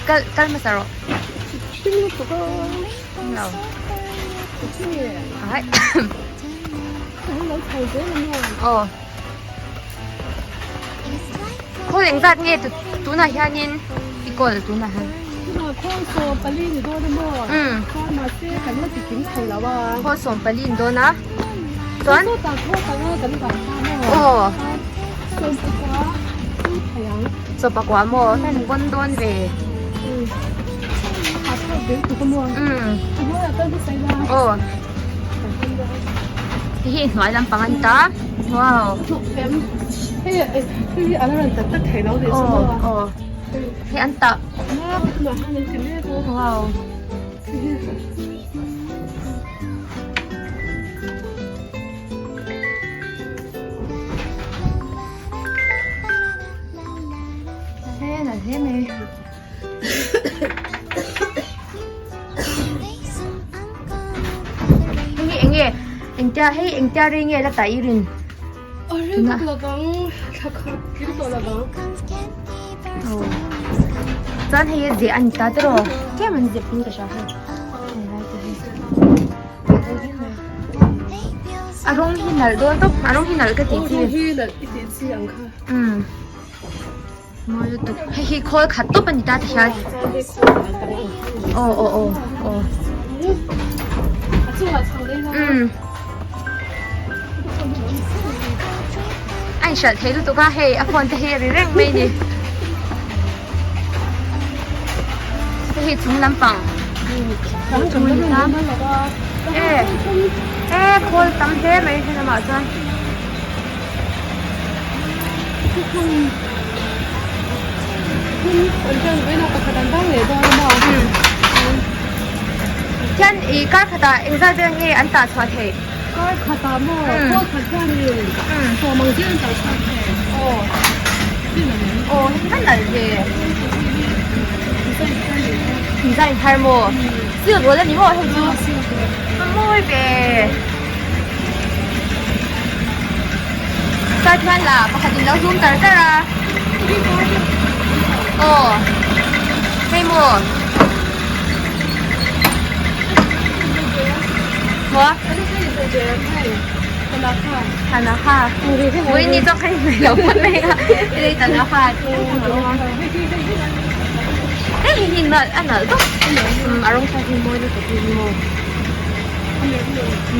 Kal kal hmasa rawh. Lo. Ai. Aw. Khawl engzat nge tunah hianin i kawl tunah hian? Tunah khawl 14 ni dawn a maw? Umm. Chuan mahse kan la ti kim thei lo a. Khawl 14 ni dawn a. Chuan? Sawtah khawl panga kan dah kha maw? Aw. Chuan 14 chu thei ang. 14 maw? Heng pawn dawn ve. Umm. A thlak zel tuk a maw? Umm. A hnuaiah kal hmasa ila. Aw. Hei hi hnuai lampang a ni ta. Wow. Aw aw hei an tah mek wow. He na hle mai. Hei hi eng nge engtia hei engtia rei nge la tah i rin? A rin tak lovang thla khat tling tawh lovang. Aw chuan hei hi zeh a ni ta tiraw tlem an zep in ka hria hei helai te hi a rawng hi nalh dawn tawp a rawng hi nalh ka tih chi. Aw rawng hi nalh i tih chi ang kha. Umm. Mawi lutuk. Hei hi khawl khat tawp a ni ta tihian. Aw aw aw aw. Umm. A inhralh thei lutuk a hei a phone te hi a ri reng mai a ni. Hei hi chung lampang. E e khawl tam hle mai he lamah chuan. Khian i kar khatah engzat vel nge an tah chhuah theih? Kar khatah maw? Khaw khat hianin sawm ang zel an tah chhuak thei. Aw. Aw hei va nalh ve. Design thar maw? Silk roll a ni maw hei chu? A mawi ve. Sir chuan lah pakhat in lo zoom tar tar a aw hei maw maw Tanaka ui ni chuan kha in lo phawt mai a hei Tanaka hei hi nalh a nalh tawp a rawng pawh hi mawi lutuk hi maw.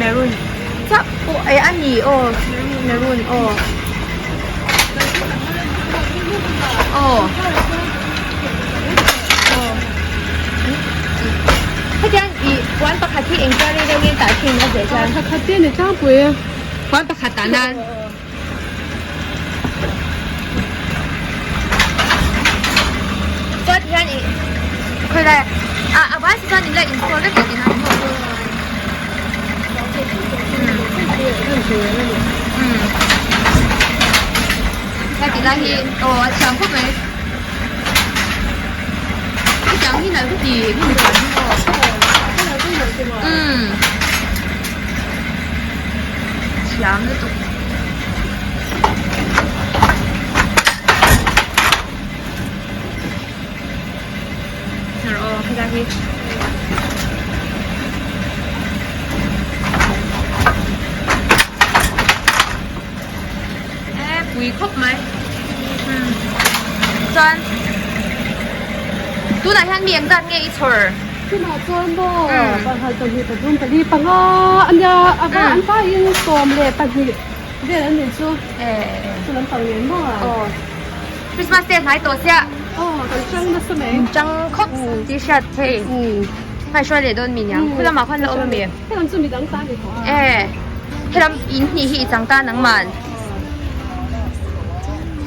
Maroon chiah pawh eh a ni aw maroon aw aw aw hetiang ih puan pakhat hi engtia rei deuh nge tah thin a zeh chuan Pakhat te ni tlangpui puan pakhat tah nan. Chuan tihian ih khawilai ah a vai si chuan inla insawl vek tih an hmu heti lai hi aw a thiam khawp mai hetiang hi nalh ka ti hemi chuan hi aw umm. Thiam lutuk. Aw helai hi. E pui khawp mai. Hmm. Chuan tunah hian mi engzat nge i chhawr? Chumah chuan maw pakhat pahnih pathum pali panga a nia a va an vaiin 12 vel an nih chu chu lampang nen maw aw Christmas te hnai tawh chiah aw kan chang nasa mai chang khawp tih hriat thei hmaihruai leh dawn mi niang khu lamah khan la awm ami helam chu midang ta ni tawh a e helam in hnih hi i chang ta nangman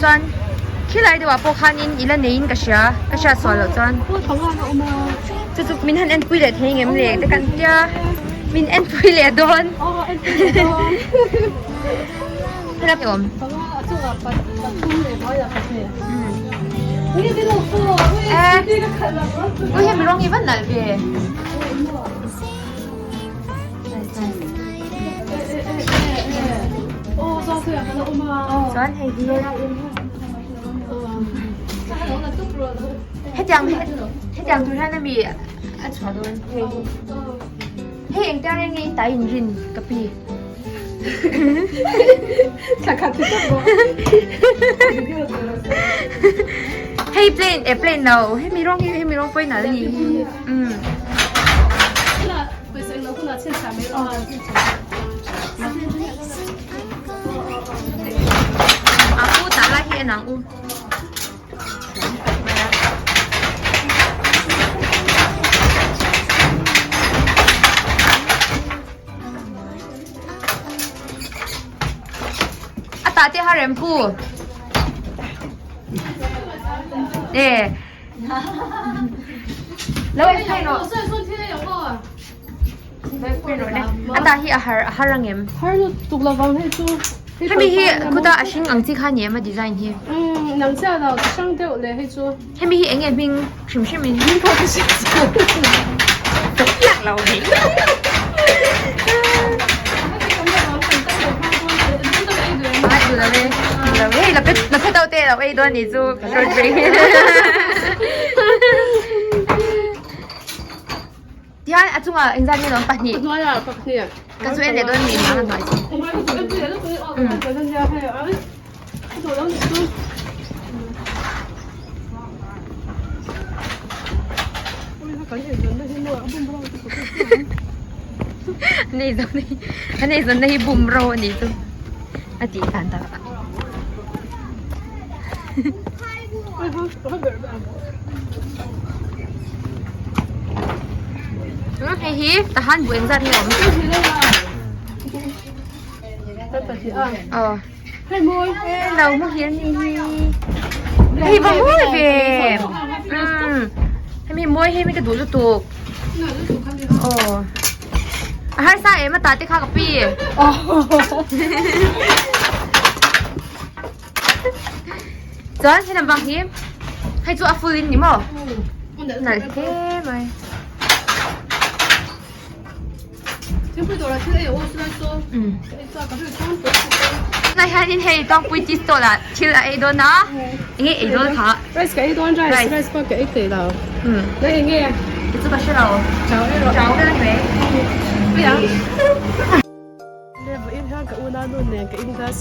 Chuan khilai deuhah pawh khanin i la neiin ka hria, ka hriat sual loh chuan. Chu chu min han enpui leh thei ngem le te kan tia min enpui leh dawn. Helai awm. Ui hemi rawng hi va nalh ve. Chuan hei hi hetiang hetiang tur hian ami a chhuah dawn hei hi hei engtia reng nge i ta in rin ka pi hei plane eh plane lo hemi rawng hi hemi rawng pawhin a ni hi umm. A pu tah lai hi en ang u. A tah te ha rem pu. E. Lo explain rawh. A tah hi a har a har ang em? Har lutuk lovang hei chu. Hemi hi khuta a hring ang chi kha ni em a design hi? Umm nang chiah lo chi hrang deuh leh hei chu. Hemi hi enge hming hrim hrim in? Hming pawh ka hre chiah lo. Ka piak lo hei. Ai duh lo e. Duh lo hei la la phe deuh te lo ei dawn ni chu short break. Tihian a chungah engzat nge lawm pahnih. A hnuaiah pahnih. Ka chu en leh dawn mi ang a hnuai chu. An eizawn na hi an eizawn na hi bumro a nih chu a tih dan tak. Hei hi tahan buh engzat nge awm? Aw. Lo muhil ni hi. Hei va mawi ve. Hemi mawi hei mi ka duh lutuk. Aw. A harsa em a tah te kha ka pi. Chuan he lampang hi hei chu a full in ni maw? Nalh hle mai. Tunah hianin hei Tawngpui tea stall ah thil a ei dawn a, enge ei dawn kha? Rice ka ei dawn rice, rice pawh ka ei thei lo. Nang enge? Kei chu ka hre lo. Chau ei rawh. Chau vel a ni mai. Pui ang. Vawiin hian ka unau nu nen ka in glass.